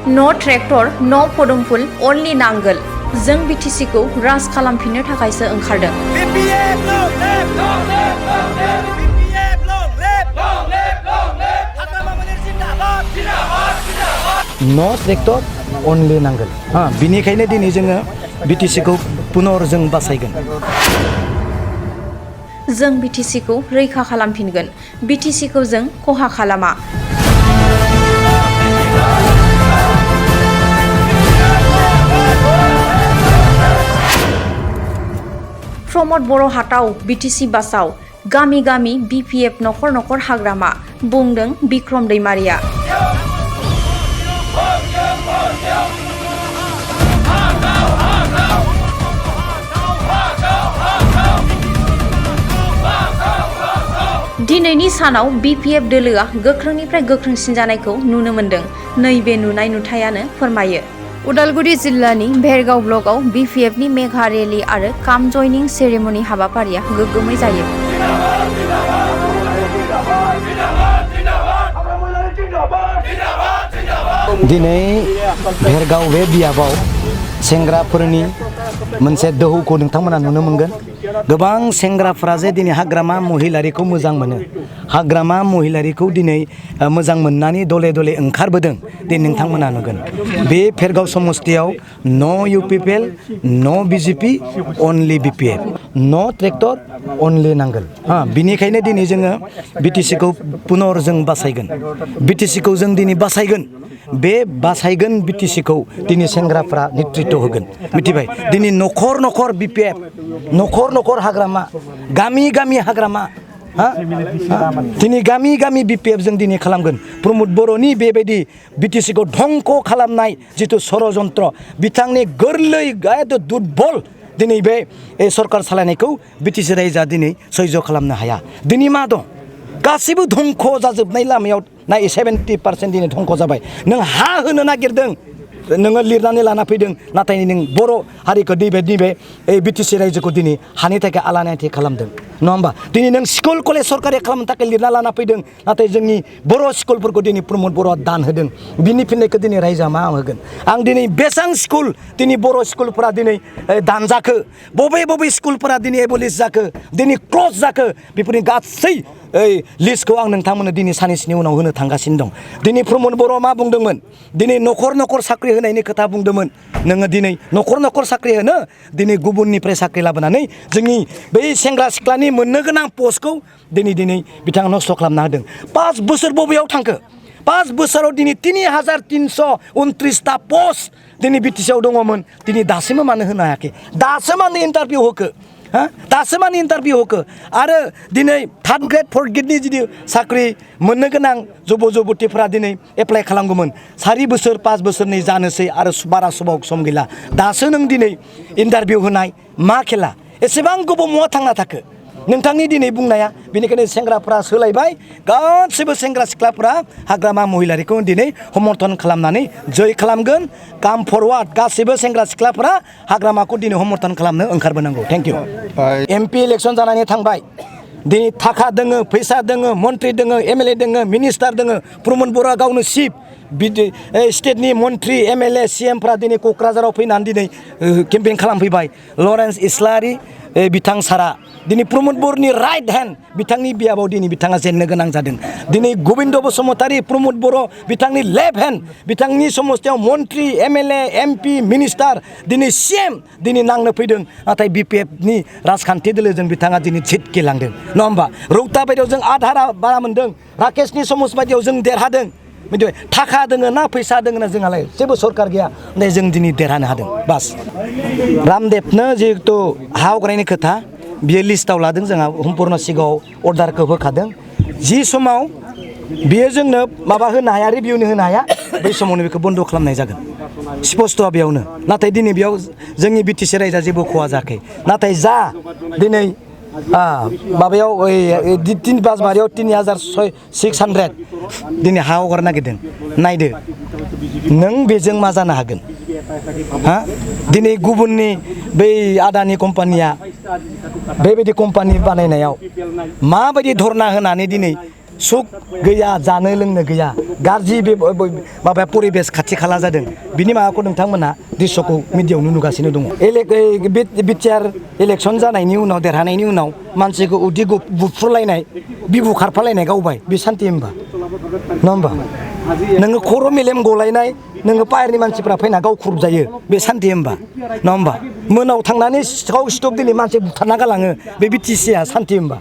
No tractor, no podumful, only नांगोल। जों BTC खौ राज खालामफिननो थाखायसो ओंखारदों। BPF long live, long live, long live. BPF long live, long live, long live. Agama Munir जिंदाबाद, जिंदाबाद, जिंदाबाद। No tractor, only नांगोल। बिनिखायनो दिनै जोङो BTC खौ पुनर जों बासायगोन। जों BTC खौ रैखा खालामफिनगोन। BTC खौ जों खहा खालामा। प्रमद बर' हाटाव BTC बासाव गामि गामि BPF नखर नखर हाग्रामा बुंदों बिक्रम दैमारिया। दिनैनि सानाव BPF दोलोआ गोख्रोंनिफ्राय गोख्रोंसिन जानायखौ नुनो मोन्दों। नैबे नुथायानो फोरमायो। उदालगुरि जिल्लानि भेरगाव ब्लकआव BPF नि मेगा रेली आरो काम जयनिं सेरेमनि हाबाफारिया गोग्गोमै जायो। दिनै भेरगाव बे बियाबाव सेंग्राफोरनि मोनसे दोहौखौ नोंथांमोना नुनो मोनगोन। गोबां सेंग्राफोरा जे दिनै हाग्रामा महिलारिखौ मोजां मोनो। हाग्रामा महिलारिखौ दिनै मोजां मोननानै दले दले ओंखारबोदों। दिनै नोंथांमोना नुगोन। बे भेरगाव समस्तियाव नो UPPL, नो BJP, अनलि BPF। नो ट्रेक्टर, अनलि नांगोल। बिनिखायनो दिनै जोङो BTC खौ पुनर जों बासायगोन। BTC खौ जों दिनै बासायगोन। बे बासायगोन BTC खौ दिनै सेंग्राफ्रा नेतृत्व होगोन। मिथिबाय? दिनै नखर नखर BPF, नखर नखर हाग्रामा, गामि गामि हाग्रामा, दिनै गामि गामि BPF जों दिनै खालामगोन। प्रमद बर'नि बेबायदि BTC खौ धंख खालामनाय जिथु षड़यन्त्र, बिथांनि गोरलै दुर्बल दिनै बे सरकार सालायनायखौ BTC रायजोआ दिनै सह्य खालामनो हाया। दिनै मा दं? गासिबो धंख जाजोबनाय लामायाव ना 70% दिनै धंख जाबाय। नों हा होनो नागिरदों, नोङो लिरनानै लाना फैदों, नाथाय नों बर' हारिखौ नैबे BTC रायजोखौ दिनै हानि थाखाय आलानायथि खालामदों। नङा होमबा? दिनै नों स्कुल कलेज सरकारि खालामनो थाखाय लिरना लाना फैदों, नाथाय जोंनि बर' स्कुलफोरखौ दिनै प्रमद बर'आ दान होदों। बिनि फिननायखौ दिनै रायजोआ मा होगोन? आं दिनै बेसां स्कुल दिनै बर' स्कुलफोरा दिनै दानजाखो, बबे स्कुलफोरा दिनै एबलिस जाखो, दिनै क्लज जाखो, बेफोरनि गासै लिस्टखौ आं नोंथांमोननो दिनै साननैसोनि उनाव होनो थांगासिनो दं। दिनै प्रमद बर'आ मा बुंदोंमोन? दिनै नखर नखर साख्रि होनायनि खोथा बुंदोंमोन। नोङो दिनै नखर नखर साख्रि होनो, दिनै गुबुननिफ्राय साख्रि लाबोनानै जोंनि बै सेंग्रा सिख्लानि मोननो गोनां पस्टखौ दिनै बिथाङा नस्थ' खालामना होदों। 5 बोसोर बबेयाव थांखो? 5 बोसोराव दिनै 3329टा पस्ट दिनै BTC आव दङमोन। दिनै दासिमबो मानो होनो हायाखै? दासो मानो इन्टारभिउ होखो? दासो मानो इन्टारभिउ होखो? आरो दिनै 3rd ग्रेड 4th ग्रेडनि जुदि साख्रि मोननो गोनां जुबतिफोरा दिनै एप्लाइ खालामगौमोन। 4 बोसोर 5 बोसोरनि जानोसै आरो बारा सम गैला। दासो नों दिनै इन्टारभिउ होनाय मा खेला? एसेबां गोबाव महा थांना थाखो? नोंथांनि दिनै बुंनाया। बेनिखायनो सेंग्राफ्रा सोलायबाय। गासैबो सेंग्रा सिख्लाफ्रा हाग्रामा महिलारिखौ दिनै समर्थन खालामनानै जय खालामगोन। काम फरवार्ड गासैबो सेंग्रा सिख्लाफ्रा हाग्रामाखौ दिनै समर्थन खालामनो ओंखारबोनांगौ। Thank you. MP इलेक्सन जानानै थांबाय। दिनै थाखा दोङो, फैसा दोङो, मन्त्रि दोङो, MLA दोङो, मिनिस्टार दोङो। प्रमद बर'आ गावनो चिफ स्टेटनि मन्त्रि MLA CMफ्रा दिनै क'क्राझाराव फैनानै दिनै केम्पेइन खालामफैबाय। लरेन्स इस्लारि बिथां सारा दिनै प्रमद बर'नि राइट हेन्ड, बिथांनि बियाबाव दिनै बिथाङा जेननो गोनां जादों। दिनै गबिन्द बसुमतारी प्रमद बर' बिथांनि लेफ्ट हेन्ड, बिथांनि समस्तियाव मन्त्रि MLA MP मिनिस्टार दिनै CM दिनै नांनो फैदों। नाथाय BPFनि राजखान्थि दोलोजों बिथाङा दिनै छिटकेलांदों। नङा होमबा? रौता बायदियाव जों आधारा बारा मोन्दों। राकेशनि समस बायदियाव जों देरहादों। मिथिबाय? थाखा दोङो ना फैसा दोङो ना जोंहालाय जेबो सरकार गैया, नाथाय जों दिनै देरहानो हादों। बास रामदेबनो जिहेतु हा आवग्रायनायनि खोथा बियो लिस्टआव लादों। जोंहा सम्पुर्ण सिगाङाव अर्डारखौ होखादों। जि समाव बियो जोंनो माबा होनो हाया, रिभिउनो होनो हाया, बै समावनो बेखौ बन्द खालामनाय जागोन। स्पष्टआ बेयावनो। नाथाय दिनै बेयाव जोंनि BTC रायजोआ जेबो खहा जायाखै। नाथाय जा दिनै माबायाव 3 बाजबारियाव 3600 दिनै हा हगारनो नागिरदों। नायदो नों बेजों मा जानो हागोन? दिनै गुबुननि बै आदानि कम्पानिया बेबायदि कम्पानि बानायनायाव माबायदि धरना होनानै दिनै सुख गैया जानो लोंनो गैया गाज्रि बे माबा परिबेस खाथि खाला जादों बिनि माबाखौ नोंथांमोना दृश्यखौ मिडियायावनो नुगासिनो दङ बिटिआर इलेक्सन जानायनि उनाव देरहानायनि उनाव मानसिखौ उदै बुफ्रुलायनाय बिबु खारफालायनाय गावबाय बे सान्थि होमबा नङा होमबा नोङो खर' मेलेम गलायनाय नोङो पाहारनि मानसिफ्रा फैना गाव खुरजायो बे सान्थि होमबा नङा होमबा मोनाव थांनानै गाव स्टप दिनै मानसि बुथारना गालाङो बे बिटिसिआ सान्थि होमबा